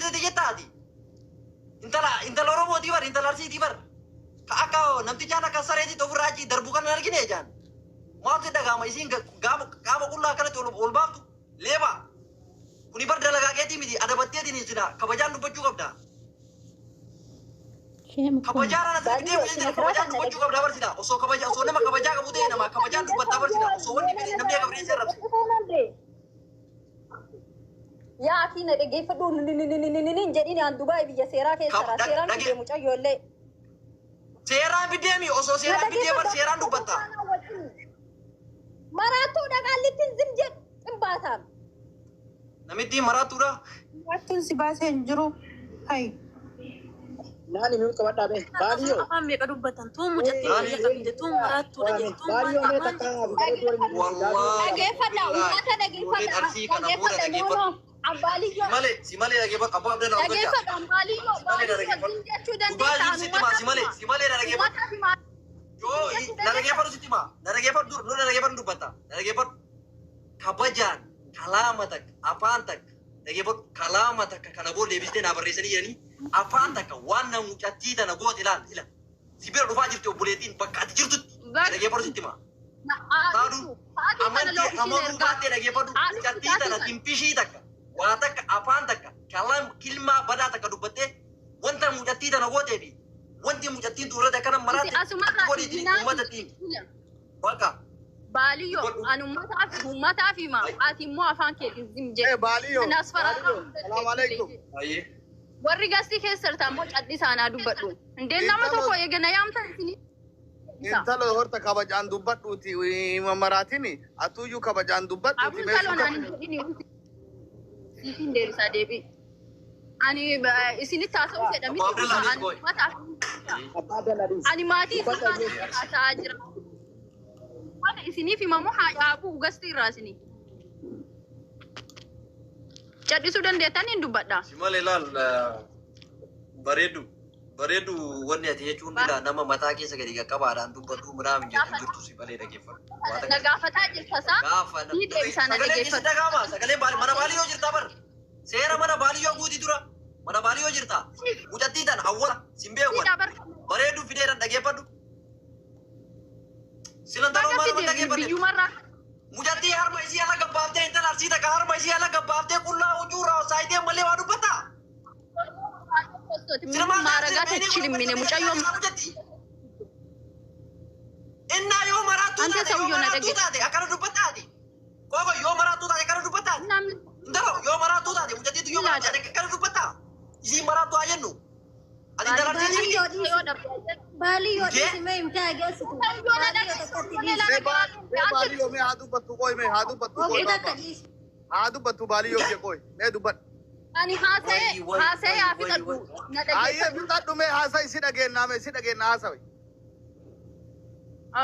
hojjete jettaati. Intala intala Oromootii bar, intala Arsiitii bar. Ka akka namtichaan akka sareetii ofirraa achi darbu kan hin argine jaan. Maaltu dhaga'ama isiin qaama qullaa akkanatti ol baaftu leeba. Kuni bar dalagaa keetii miti, adabatteetiin sila kabajaan dubbachuu qabda. Sheem kun. Kabajaan ana sirrii deemu jechuudha, kabajaan dubbachuu qabda bar sila. Osoo kabaja, osoo nama kabajaa qabu ta'e nama kabajaan dubbattaa bar sila. Osoo wanni fedhe namni akka fedhe arrabse. Yaa akii na dhaggeeffadhu, hin jedhin. Aan Dubaay biyya seeraa keessa seeraan fidee mucayyoollee. Seeraan fideemi, osoo seeraan fidee bar seeraan dubbatta. Maraattuu dhaqaallittiin zim jedhu ximbaasaam. Namitti maraattuudha. Hattuun si baasee hin jiru. Hai. Naani mi'uun qabadhaa bee. Baadiyyoo. Afaan meeqa dubbatan? Tuun mucattii biyya qabde, tuun maraattuudha jedhe, tuun Baadiyyoo mee maal takka haa fi Wallaahi. Dhaggeeffadha, uummata dhaggeeffadha. Arsii kana booda Dhaggeeffadha, dhaggeeffadhu. no, ambaaliyyoo. Malee si malee dhaggeeffadhu, abbaa abdii na hojjechaa. Dhaggeeffadhu, ambaaliyyoo. Baaliyyoo zim jechuu Dubaay dandeessa. jiru sitti maa, si malee si malee na dhaggeeffadhu. Uummataaf himaa. Yoo na dhaggeeffadhu sitti maa, na dhaggeeffadhu, dur nu na dhaggeeffadhu dubbatta, na dhaggeeffadhu. Kabajaan kalaama takka, afaan takka dhaggeeffadhu, kalaama takka kana booda deebistee naa barreessanii jedhanii afaan takka waan na mucattii tana goote ilaal ila. Si bira dhufaa jirti obboleettiin bakka ati jirtutti, na dhaggeeffadhu sitti maa. Taadu amantii amanuu baattee dhaggeeffadhu, mucattii tana timpishii takka waa takka afaan takka kalaam kilmaa badaa takka dubbattee wanta mucattii tana gootee fi wanti mucattiin duurratti akkana maraatte Asumarraa godhiitiin uummata ittiin bakka. Baaliyyoo, ani uummataaf hima. Ati immoo afaan keetiin zim jedhu. Eh, baaliyyoo. Kanaas Baaliyyoo. Salaamu alaikum. Ayyee. Warri gastii keessa jirtan immoo callisaa naa dubbadhu. Indeen nama tokko eegana yaamtan isinii. Intalo horta kabajaan dubbadhuuti maraatiin atuyyuu kabajaan dubbadhuuti. Abuun kaloo naan hin jedhini. Siifin deebisaa deebii. Ani isinitti haasa'uu fedha miti. Abbaa Abdallaa Ani qoy. uummataaf Abbaa Abdallaa dhiisi. ani maatii isaa haasa'aa jira. Wanta isiniif himamu haa dhaabuu gastii irraa isinii. Callisuu dandeettan hin dubbadha. Si malee laal, bareedu bareedu, wanni ati jechuun ilaa nama mataa keessa gadi qaqqabaadhaan dubbadhu minaamin jettu jirtu, si malee dhaggeeffadhu. Waa Na takka gaafataa jirta isaa. gaafa Ni deebisaa, na sagalee keessa dhaggeeffadhu. dhaga'ama, sagaleen baali mana baaliyyoo jirta bar, seera mana baaliyyoo guutii dura mana baaliyyoo jirta, mucattii tan hawwata sin beeku. Siidhaa bar. Bareedu fideedhan dhaggeeffadhu. Silan taroo Baga maal fide dhaggeeffadhe. biyyumarraa. Mucattii harma isii ala gabbaaftee, intala Arsii takka harma isii ala gabbaaftee qullaa huccuurraa saayitee malee waa dubbatta. Maaragaa tachilimine mucayyoo. Innaa yoo maraattuu Ante taate, yoo sawyoo na maraattuu dhagge- taate akkana dubbataati. Qofa yoo maraattuu taate akkana dubbataati. Namni Intala yoo maraattuu taate, mucattiitu yoo maraattuu taate akkana dubbataa. Isiin maraattuu haa jennu. Ati intala Arsiitii miti. yoo dhabde. Baaliyyoo dhiisi, mee himtaa geessitu. Baaliyyoo takkatti dhiisi. Mee baaliyyoo mee haa dubbattu qoy, mee haa dubbattu qoy. Ogii takka Baaba. dhiisi. Haa dubbattu baaliyyoo kee qoy, mee dubbadhu. Ani haasa'ee Wayi, wayi, haasa'ee haa wayi, fixadhu. wayi. Na Ayyee dhaggeeffadhu. fixadhu, mee haasa'i, si dhageenyaa, mee si dhageenyaa, haasawi.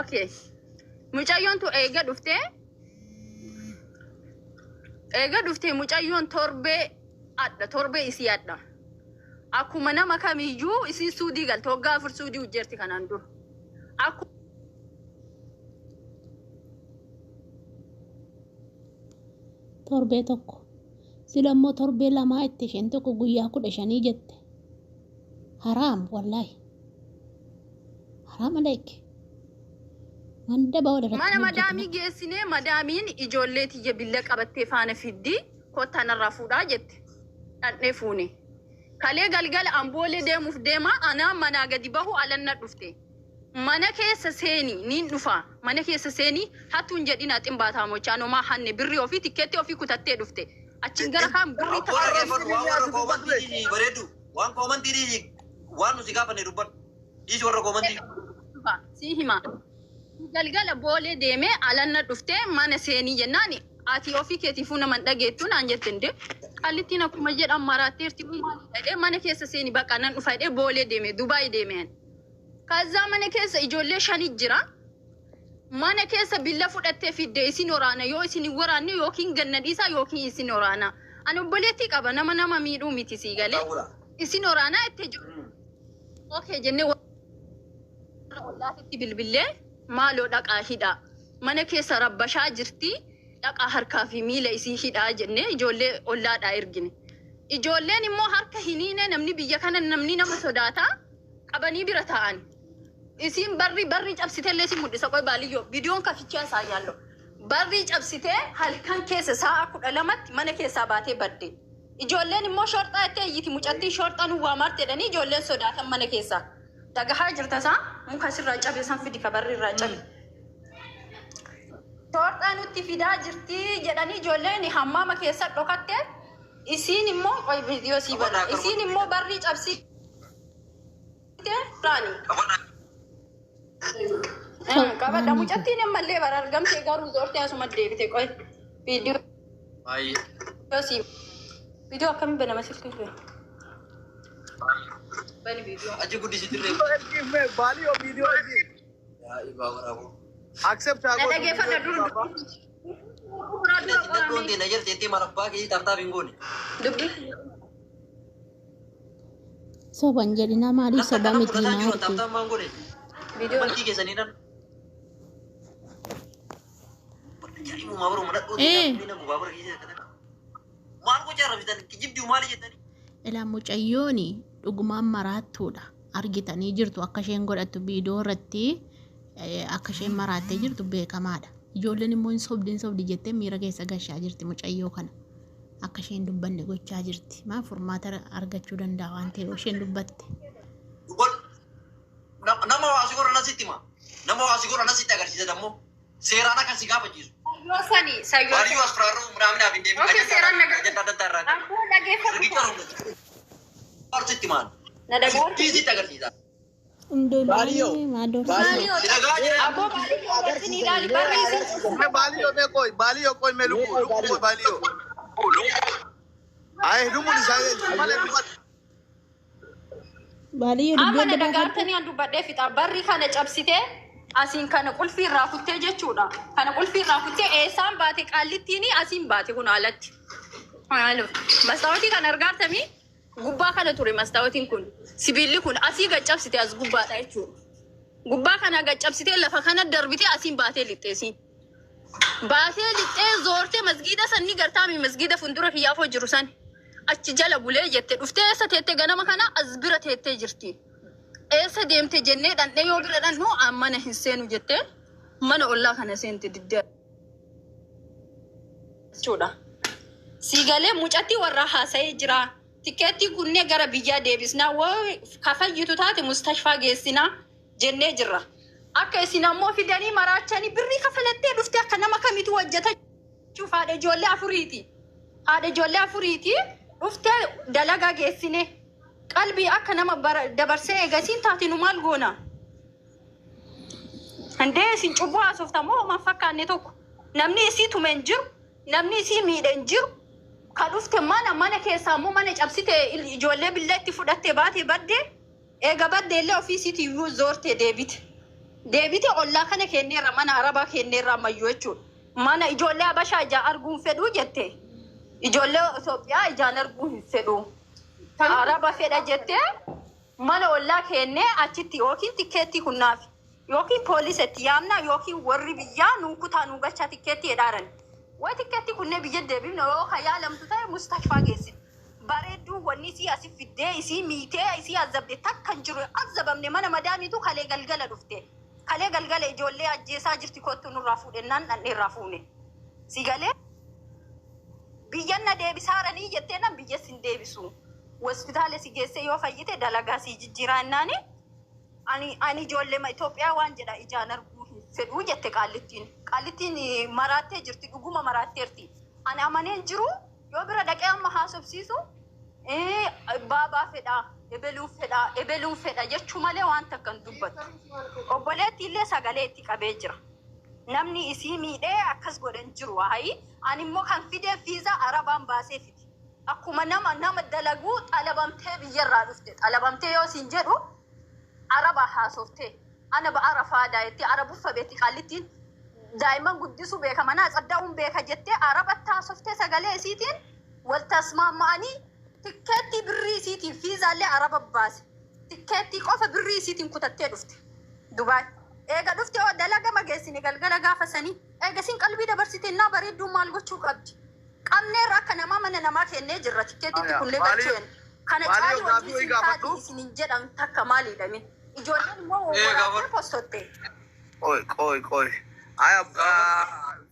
Okay. Mucayyoon tu eega dhuftee mucayyoon torbee adda, torbee isii adda. Akkuma nama kamiyyuu isiin suudii galte, waggaa 4 suudii hojjeerti kanaan dura. Akkuma Torbee tokko. Sila immoo torbee lamaa itti isheen tokko guyyaa 15 jette. Haraam, wallaahi. Haraam aleek. Waan daba wal irratti mana hojjetame. Madaamii geessinee, madaamiin ijoollee tiyya billa qabattee faana fiddi, kottaa narraa fuudhaa jette. Dhandhee fuune. Kalee galgala amboolee deemuuf deema, anaa manaa gadi bahu alanna dhufte. Mana keessa seeni, niin dhufa. Mana keessa seeni, hattuun jedhina, ximbaataa mochaan homaa hanne, birrii ofii tikkeetti ofii kutattee dhufte. Achiin gara kaan birrii Abbaa takka dhaggeeffadhu, waan warra koomantii bareedu, waan koomantii waan nuti gaafanne dubbadhu. Dhiisi warra koomantii. Dhufa si hima. Galgala boolee deemee alanna dhuftee, mana seenii jennaan, ati ofii keetiifuu nama hin dhageettu naan jette. Inde qallittiin akkuma jedhan maraatteerti jedhee, mana keessa seeni, baqa nan dhufa jedhee boolee deeme, Dubaay deemeen. Kazaa mana keessa ijoollee shani jira. Mana keessa billa fudhattee fidde, isin waraana, yoo isin hin waraanne yookiin ganna dhiisaa yookiin isin waraana. Ani obboleettii qaba, nama nama miidhuu miti, sii galee. Isin waraanaa itti jiru. Okay jennee warra ollaatitti bilbillee, maaloo dhaqaa hidhaa. Mana keessa rabbashaa jirti, dhaqaa harkaa fi miila isii hidhaa jennee ijoollee ollaadhaa ergine. Ijoolleen immoo harka hiniine, namni biyya kana namni nama sodaata qabanii bira taa'an. Isiin barri barri cabsitee illee si mul'isa qoy baaliyyoo viidiyoon kafichaa isaa yaallo. Barri cabsitee halkan keessa sa'a 12tti mana keessaa baatee badde. Ijoolleen immoo shorxaa itti eeyyiti, mucattii shorxaa nu waa marte jedhanii ijoolleen sodaatan mana keessaa. Dhagahaa jirta isaa muka sirraa cabe san fidi ka barri irraa cabe. Shorxaa nutti fidaa jirti jedhanii ijoolleen hammaama keessa dhokatte, isiin immoo qoy viidiyoo sii bana. Isiin immoo barrii cabsite raani. Qabadha, mucattiin ammallee bara argamte garuu zoortee asuma deebite, qoy viidiyoo sii viidiyoo akkamii banama silkii kee? Bani viidiyoo. Achi guddisitirree. Ergiif baaliyyoo viidiyoo ergi. Yaa ibaa waraaboo. Accept haa Na gootu. dhageeffadha dur. Dadhoon ta'e na jala teettee marabbaa keessi tartaaf hin goone. Dubbii. Soban jedhina, maaliif Lafa soba kana miti fudhataa jiru maarti? tartaaf maan godhe. Viidiyoo. Mankii keessanii nan. Ajaa'ibumaa baruma dhadhoo ta'e na gubaa bara keessa kana. Maal gochaa rafitan kijibduu maali jettanii? Ilaa, mucayyooni dhugumaan maraattuudha. Argitanii jirtu akka isheen godhattu viidiyoo irratti, akka isheen maraattee jirtu beekamaadha. Ijoolleen immoo hin sobdi, hin sobdi jettee miira keessa gashaa jirti mucayyoo kana. Akka isheen dubbanne gochaa jirti. Maal furmaata argachuu danda'a waan ta'eef isheen dubbatte. Nama waa si godhan asitti hima. Nama waa si godhan asitti agarsiisa dammoo. Seeraan akka si gaafachiisu. Sayyoo sani sayyoo. Baaliyyoo as firaarruu minaaminaaf hin deebiin. Okay, seeraan nagaa. Ajandaa dantaa irraa. Abboo, dhageeffadhu. Riqicha rumna. Sitti maal? Na dhagaa. Sitti agarsiisa. Baaliyyoo. Indoolii maa doorsiisa? Si dhagaa jira. Abboo, baaliyyoo wajjin ilaali barri isin. Mee baaliyyoo, mee qoy baaliyyoo, qoy mee lubbuu lubbuu baaliyyoo. Ayi lubbuun isaa malee dubbadhu. Baaliyyoo Amma dubbii na adda baafadhu. dhagaartanii an dubbadhee fixa. Barri kana cabsitee asiin kana qulfii irraa kuttee jechuudha. Kana qulfii irraa kuttee eessaan baate qaallittiin asiin baate kun alatti. Mastaawotii kana argaartamii gubbaa kana ture mastaawotiin kun. Sibiilli kun asii gad cabsite as gubbaadha jechuudha. Gubbaa kana gad cabsitee lafa kana darbitee asiin baatee lixxeesiin. Baatee lixxee zoortee masgiida san ni gartaami, masgiida fuuldura kiyyaafoo jiru san. Achi jala bulee jette dhuftee eessa teettee ganama kana as bira teettee jirti. Eessa deemte jennee dhandhee yoo bira dhannu an mana hin seenu jettee mana ollaa kana seente diddee jechuudha. Siigalee mucattii warra haasa'ee jira. Tikeettii kunnee gara biyyaa deebisnaa, woo kafayyitu taate mustashfaa geessinaa jennee jirra. Akka isin ammoo fidanii maraachanii birrii kafalattee dhuftee akka nama kamitu hojjetachuuf haadha ijoollee afuriiti. Haadha ijoollee afuriiti dhuftee dalagaa geessine. Qalbii akka nama dabarsee eegasiin taate nu maal goona? Handee isin cubbuu haasoftamoo homaa fakkaanne tokko. Namni isii tume hin jiru, namni isii miidhe hin jiru. Ka dhufte mana keessaa immoo mana cabsite ijoollee billeetti fudhatte baate badde, eega badde illee ofii isiitii iyyuu zoorte deebite. Deebite ollaa kana kenneerra, mana arabaa kenneerra ammayyuu jechuudha. Mana ijoollee Habashaa ijaan arguun fedhuu jette. Ijoollee Itoophiyaa ijaan arguu hin fedhu. Araba fedha jettee mana ollaa kennee achitti yookiin tikkeettii kunnaaf yookiin poolisatti yaamna yookiin warri biyyaa nuu kutaa nuu galchaa tikkeettii jedhaaran. Way tikkeettii kunnee biyya deebifna, yoo ka yaalamtu ta'e mustashfaa geessina. Bareedduu wanni isii asi fiddee isii miitee isii azabde takka hin jiru, azabamne mana madaamiitu kalee galgala dhufte. Kalee galgala ijoollee ajjeesaa jirti, kottu nurraa fuudhennaan dhandheerraa fuune. Si galee biyyan na deebisaaranii jettee nan biyya sin deebisu. Hospitaala si geessee yoo fayyite dalagaa si jijjiiraa jennaani ani ijoollee Itoophiyaa waan jedha ijaan arguu hin fedhuu jette qaallittiin. Qaallittiin maraattee jirti, dhuguma maraatteerti. Ani amaneen jiru yoo bira dhaqee amma haasofsiisu baabaa fedhaa, ebeluun fedhaa, ebeluun fedha jechuu malee waan takka hin dubbattu. Obboleetti illee sagalee itti qabee jira. Namni isii miidhee akkas godhan jiru hayi. Ani immoo kan fidee fiizaa arabaan baasee fide. Akkuma nama dalaguu xalabamtee biyyarraa dhufte. Xalabamtee yoo siin jedhu araba haasoftee. Ana ba'a rafaadaa jettee arabuffa beetti qaallittiin, daa'imman guddisuu beeka, mana tsaddaa'uun beeka jettee arabatti haasoftee sagalee isiitiin wal tasmaama'anii tikkeettii birrii isiitiin fiizaallee araba baase. Tikkeettii qofa birrii isiitiin kutattee dhufte. Dubaay. Eega dhufte oo dalaga mageessine galgala gaafa sanii. Eega isin qalbii dabarsite innaa bareedduu maal gochuu qabdi? Qabneerra akka namaa mana namaa kennee jirra tikkeetitti Aya, kunillee Baaliyyoo- galcheen. Kana Baaliyyoo caalii wanti gaafii wayii isin taate gaafadhu. isin hin jedhan takka maaliidhame. Ijoolleen immoo Ee, waraabdee gaafadhu. postotte. Qoy qoy qoy. Aya,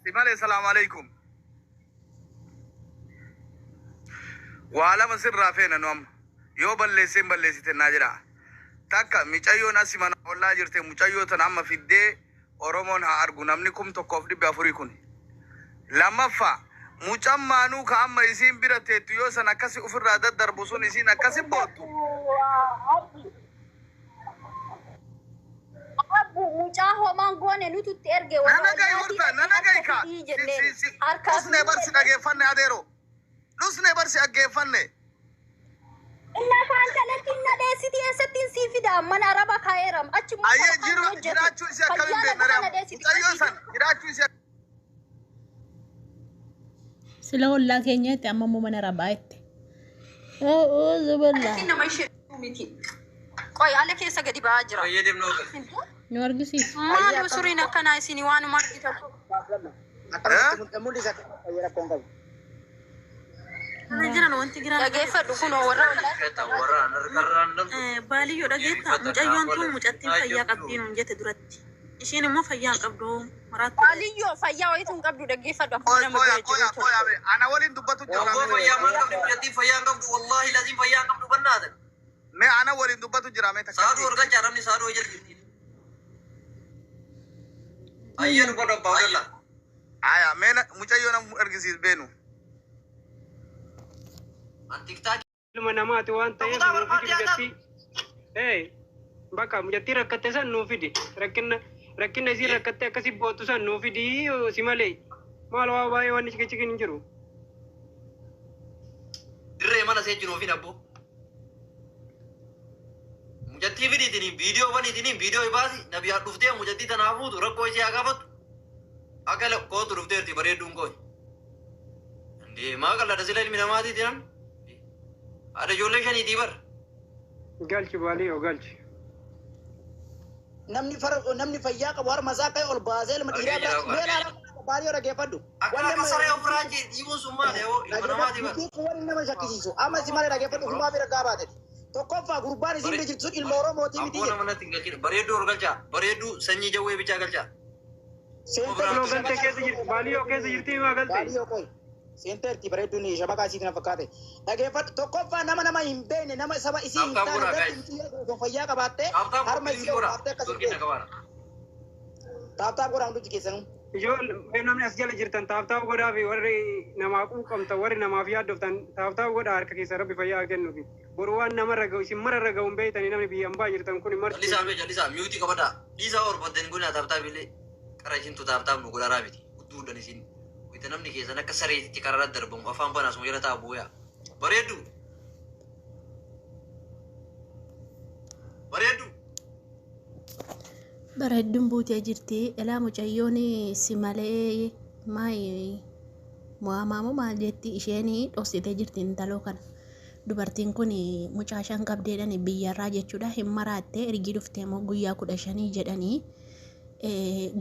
si malee salaamu alaikum. Waa lama sirraa feena nu amma. Yoo balleesseen balleessite naa jedha. Takka micayyoon asi mana ollaa jirte mucayyoo tana amma fiddee Oromoon haa argu namni 1400 kun. Lammaffaa mucaan maanuu ka amma isiin bira teettu yoo san akkasi ofirraa daddarbu sun isiin akkasi boottu. Abbu mucaa homaan goone nutu itti erge warra Nana gahi ollaatii horta nana dhaqee gahi harka ka. fidii Si jenneen. si si. Harkaa Dhusnee fidii barsi jenneen. dhageeffanne adeero. Dhusnee barsi dhaggeeffanne. Inna afaan kanatti na dheessiti eessattiin sii fida mana araba kaa'eeram achi immoo Ayyee kan jiru hojjetu jiraachuu isii akkamiin fayyaa beekna lafa re'am. na dheessiti Mucayyoo san jiraachuu isii Sila ollaa keenya itti amma immoo mana rabaa itti. Zuballaa. Alatti nama ishee miti. Qoy ala keessa gadi ba'aa jira. Fayyadamna ogal. Nu argisiisu. Maali suriin akkanaa isin waanuma argitan. Akkanumatti mul'isa akka rakkoon qabu. Kana jiran wanti giraan Dhageeffadhu kunoo warra ollaa. Warra harkarraan dhabdu. Baaliyyoo dhageetta mucayyoon tun mucattiin fayyaa qabdii nuun jette duratti. Isheen immoo fayyaa hin qabdu maraattu. Baaliyyoo fayyaa wayitu hin qabdu dhaggeeffadhu akkuma Qoy nama qoy bira qoy jiru. qoy abe ana waliin dubbatu jira. Abboo fayyaa maal qabdi mucattiin fayyaa hin qabdu wallaahi laziin fayyaa hin qabdu bannaatan. Mee ana waliin dubbatu jira mee Saaduu takkatti. ol galchaa namni saaduu jala jirti. Ayyee nu godhu abbaa odalla. Aya mee mucayyoo nam argisiis beenu. An tiktaakii Ilma namaati waan ta'eef Kutaa nuu fidi barbaadde mucattii. Ee, bakka mucattii rakkatte san nuu fidi. Rakkina rakkina isiin rakkatte akkasi boottu san nuu fidi si malee. Maal waa baay'ee waan cikin hin jiru. Dirree mana see jiru ofiin abboo. Mucattii fidiitiniin viidiyoo baniitiniin viidiyoo ibaasi nabi haa dhuftee mucattii tanaa fuutu rakkoo ishee haa gaafattu. Akka kootu dhufteerti bareedduun koo. Indee maa qal'aadha sila ilmi namaatiiti nan. Haadha ijoollee shaniitii bar. Galchi baaliyyoo galchi. Namni namni fayyaa qabu harma isaa akka ol baasee ilma dhiiraa Argee jira, biraa mee laala baaliyyoo dhaggeeffadhu. Akka Wanni akka amma saree ofirraa dhiibuun sun maali yoo ilma namaati bar. Miti wanni nama shakkisiisu amma si malee dhaggeeffadhu ofumaa bira gaabaate. Tokkoffaa gurbaan isin bira jirtu sun ilma Oromooti miti Abboo jedhe. nama natti hin galchine. Bareedduu ol galchaa. Bareedduu sanyii jawwee bichaa galchaa. Kunoo galtee keessa jirti baaliyyoo keessa jirti maa galte. Baaliyyoo qoy. Seenteerti bareedduun shabakaa isiitiin na fakkaate. Dhaggeeffadhu tokkoffaa nama nama hin beekne nama saba isii hin Haaftaan taane godhaa, irratti guys. miti osoo fayyaa qabaattee Haaftaan harma godhaa. isii ol baaftee akkas hin Dorgina beekne. qabaara. Taaptaap godhaa hundi keessanuu. Ijoollee namni as jala jirtan taaftaaf godhaa fi warri namaa quuqamtan warri namaaf yaaddoftan taaftaaf godhaa harka keessa rabbi fayyaa haa kennuufi. Boru waan namarra ga'u isin mararra ga'u hin beektanii namni biyya hambaa jirtan kun marti. Jallisaa mee jallisaa miyuutii qabadhaa. Dhiisaa horbaddeen kun taaptaap illee qara isintu taaptaap nu godharaa miti. Gudduudhaan isin. Wayita namni keessan akka sareetitti karaarra darbamu afaan banaas mu jala taa'u booyaa. Bareeddu. Bareeddu. Bareedduun buutee jirti. Elaa mucayyoon si malee maayi mo'amaamoo maal jetti isheen dhoksitee jirti intaloo kana. Dubartiin kun mucaa shan qabdeedhaan biyyarraa jechuudha. Hin maraattee ergii dhuftee immoo guyyaa 15 jedhanii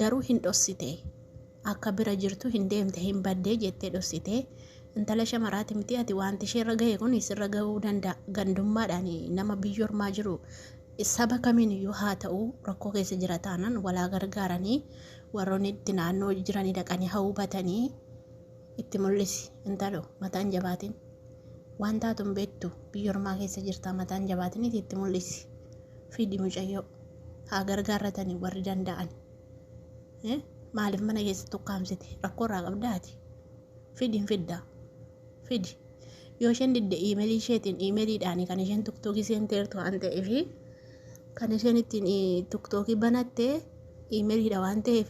garuu hin dhoksite. Akka bira jirtu hin deemte hin baddee jettee dhoksite. Intala shamaraati miti ati wanti isheerra gahe kun sirra gahuu danda'a. Gandummaadhaan nama biyya ormaa jiru saba kamiin iyyuu haa ta'u rakkoo keessa jira taanaan walaa gargaaranii warroonni itti naannoo jiranii dhaqanii haa hubatanii itti mul'isi. Intalo mataan jabaatin waan taatu hin beektu biyya ormaa keessa jirta mataan jabaatin itti mul'isi. Fidi mucayyoo haa gargaarratanii warri danda'an. Maaliif mana keessa tukkaamsite rakkoo irraa qabdaati? Fidi hin fiddaa fidi. Yoo isheen didde iimeelii isheetiin iimeeliidhaan kan isheen tuktuukii seenteertu waan ta'eef kan isheen ittiin tuktuukii banatte iimeeliidha waan ta'eef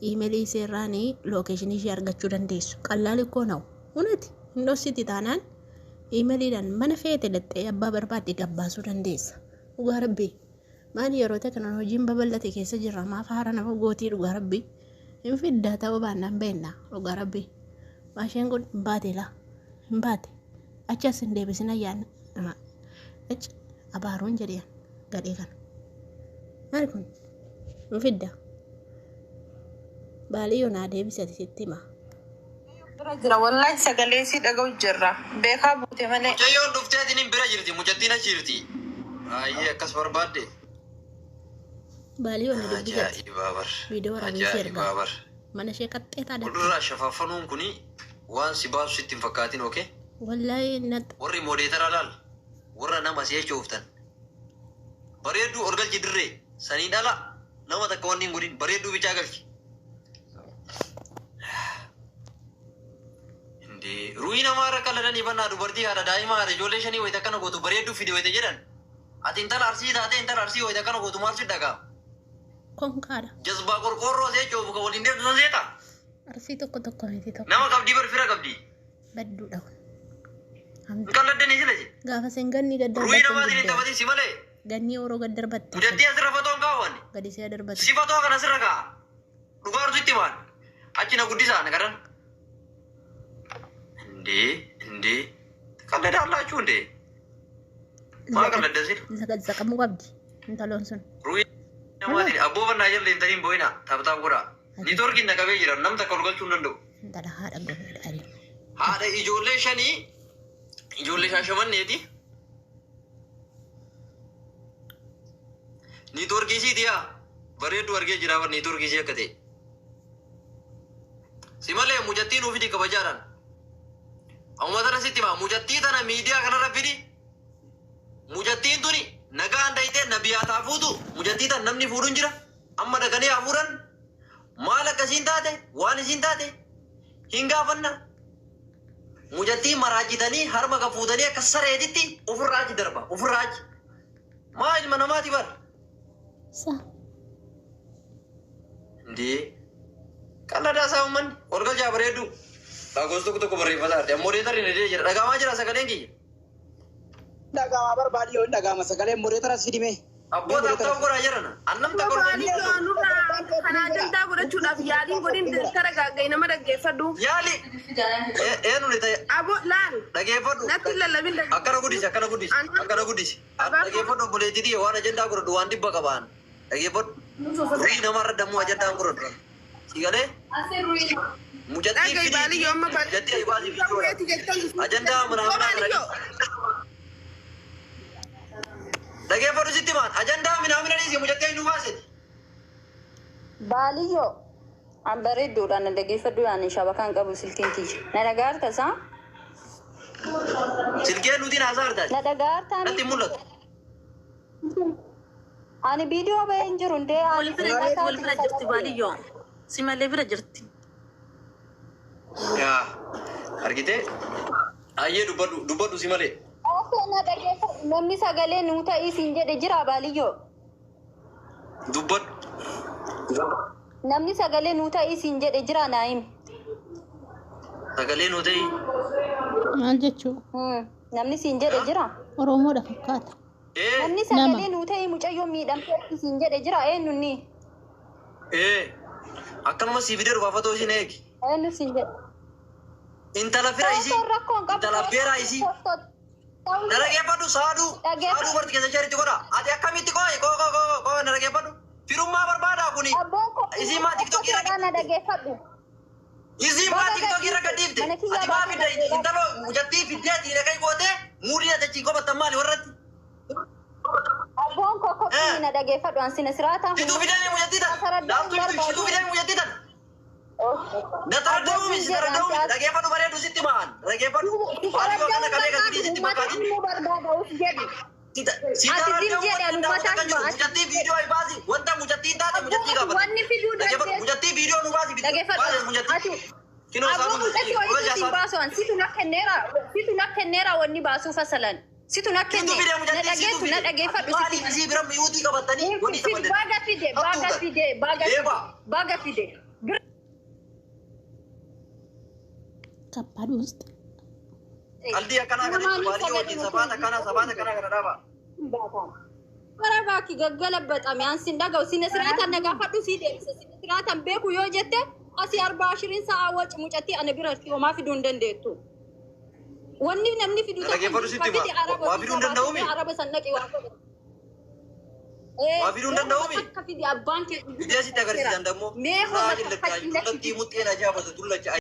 iimeelii iseerraan lookeeshinii ishee argachuu dandeessu. Qallaali koo na'u hunati hin dhoksiti taanaan iimeeliidhaan mana feete dhaxxee abbaa barbaadde gabbaasuu dandeessa. Dhugaa rabbii maali yeroo teknooloojiin babal'ate keessa jirra maaf haara nama gootii dhugaa rabbii hin fiddaa ta'uu baannaan beekna dhugaa rabbii. Maasheen kun hin baate laa hin baate achi as hin deebisin ayyaana achi abaaruun jedheen gadhee kana. Maali kun hin fidda baaliyyoo naa deebisati sitti hima. Bira jira wallahi sagalee sii dhaga'u jirra. Beekaa buute malee. Mucayyoon dhufteetiin bira jirti. Mucattiin achi jirti. Ayyee akkas barbaadde. Baalii wanni dubbi jette. Ajaa'ibaa bar. Viidiyoo waraabee ishee Ajaa'ibaa ergaa. bar. Mana ishee qaxxeetaa dhatte. Walirraa shafaffanuun kuni waan si baasu sitti hin fakkaatin, okay? Wallahi nat Warri moodeetara laal. Warra nama si jecha. Bareedduu ol galchi dirree. Sanii dhala nama takka wanni hin godhin. Bareedduu bichaa galchi. Indee ruuhii namaa irra qalladanii bannaa dubartii haadha daa'ima haadha ijoollee shanii wayita akkana gootu bareedduu fide wayita jedhan. Ati intala Arsii taatee intala Arsii wayita akkana gootu maal si dhagaa? Konkaadha. Jazbaa qorqoorroo see coobu kan waliin deemtu san seeta. Arsii tokko tokko miti tokko. Nama qabdii bar fira qabdii. Badduudha kun. Hin qalladdanii sila je. Gaafa seen ganni gad Ruuhii darbatte namaatiin hin hin taphatin si malee. Ganni yeroo gad darbatte. Mucattii asirra fotoon kaawwanne. Gadi see darbate. Si fotoo kana asirra kaa'a. Dhugaartu itti maan. Achi na guddisaa na karan. እንዴ እንዴ ትቀልዳላችሁ እንዴ? Maa qalladda sil? Zaqazzaqamuu qabdi intaloon sun. Ruuhii namaatiin abboo fannaa jala deemtanii hin boo'inaa taphataaf godhaa. Niitoorkiin na qabee jira nam takka ol galchuu hin danda'u. Intala haadha gomeedha. Haadha ijoollee shanii ijoollee Shaashamanneeti. Niitoorkii isiiti yaa bareedduu argee jira bar niitoorkii isii akka ta'e. Si malee mucattii nuu fidi kabajaadhaan. Amma tana sitti himaa mucattii tana miidiyaa kanarra fidi. Mucattiin tuni nagaan dayitee na biyyaa taa fuutu mucattii tana namni fuudhu hin jira. Amma dhaqanii haa fuudhan. Maal akkasiin taate waan isiin taate hin gaafanna. Mucattii maraachitanii harma ka fuutanii akka sareetitti ofirraa achi darba ofirraa achi. Maa ilma namaati bar. Sa. Indee qalladaa isaa uummanni ol galchaa bareeddu. Lakkoofsa tokko tokko barreeffataa jirti. Ammoo deetarri ni jira. Dhagaamaa jira sagaleen kiyya. Dhaga'ama barbaadi yoo hin dhaga'ama sagaleen modeetara si dime. Abboota ta'uu godhaa jiran. Annam takka ol Baaliyyoo nurraa kana ajandaa godhachuudhaaf yaaliin godhin tara gaagga'i nama dhaggeeffadhu. Yaali. Eenyu ni ta'e? Abo laal. Dhageeffadhu. Natti hin lallabin. Akkana guddisi akkana guddisi akkana guddisi. Dhageeffadhu obboleettii waan ajandaa godhadhu waan dhibba qabaan. Dhageeffadhu. Ruuhii namarra dammoo ajandaa godhadhu. Si galee? Mucattii Dhaga'i fidii. baaliyyoo amma Mucattii baasii fiidiyoo. Ajandaa mana mana Baaliyyoo. Dhageeffadhu sitti maan ajandaa minaamina dhiisi mucattii nu baaseti. Baaliyyoo an bareedduudha na dhaggeeffadhu yaani shabakaan qabu silkiin kiyya. Na dhagaarta isaa? Silkeen nutiin haasaa artaati. Na dhagaartaa? Natti hin mul'atu. Ani viidiyoo bahee hin jiru ndee Wal bira wal bira jirti baaliyyoo. Si malee bira jirti. Yaa argitee ayyee dubbadhu dubbadhu si malee. Osoo na dhaggeeffadhu namni sagalee nuu ta'ii siin jedhe jira baaliyyoo. Dubbadhu. Namni sagalee nuu ta'ii siin jedhe jira naa himi. Sagalee nuu ta'ii. Maal jechuu? Namni siin jedhe jira. Oromoodha fakkaata. Namni sagalee nuu ta'ii mucayyoo miidhamtee siin jedhe jira eenyu inni? Ee akkanuma si fidee dhufa fatoo isin eegi. Eenyu siin jedhe? Intala fira isii. Intala beeraa isii. Na dhaggeeffadhu saaduu. Saaduu barti keessa sharitti godha. Ati akkamitti koo koo koo koo koo na dhaggeeffadhu. Firummaa barbaadaa kuni. Isii maa tiktookii irra Na dhaggeeffadhu. Isii maa tiktookii irra gadhiifte. Ati maa fidda intalo mucattii fiddee ati dhaqee gootee muudii ati achiin qobattan maali warratti? Abboon koo kophii na dhaggeeffadhu an sina siraataa. Situu fidee mucattii tan. Laaftuu situu fidee mucattii tan. Na taraddaa'uu si taraddaa'uu dhaggeeffadhu bareedu sitti maan dhaggeeffadhu. Waan yoo kana qabee kan fidii sitti fakkaatin. Si taraddaa'uu wanta kan jiru mucattii viidiyoo baasi wanta mucattiin taate mucattii gaafata. Wanni fiduu Dhaggeeffadhu mucattii viidiyoo nu baasi baasi mucattii. Kinoo Aboo saanuu mucattii wayii sitti baasu an situ na kenneera situ na kenneera wanni baasuu fasalan situ na kenne na dhageessu na dhageeffadhu Maaliif isii bira miyuutii qabatanii wanni sitti baga fide baga fide baga fide baga fide. ከባድ ውስጥ Qalbii akkanaa kana baadiyyaa wajjin sabaata akkanaa sabaata akkanaa kana dhaaba. Bara baaki gaggalabaxame an sin dhaga'u sina siraataan na gaafadhu sii deebisa sina siraataan beeku yoo jette asii arbaa ashirin sa'a waci mucattii ana bira homaa fiduu hin dandeettu. Wanni namni fidu Dhaggeeffadhu sitti hima. Waa fiduu hin danda'uumi? Araba san dhaqi waa godhe. Waa fiduu hin danda'uumi? Akka fidi abbaan kee Fidee sitti agarsiisan dammoo. Mee homa Dullatti muxxeen ajaa'ibatu dullacha.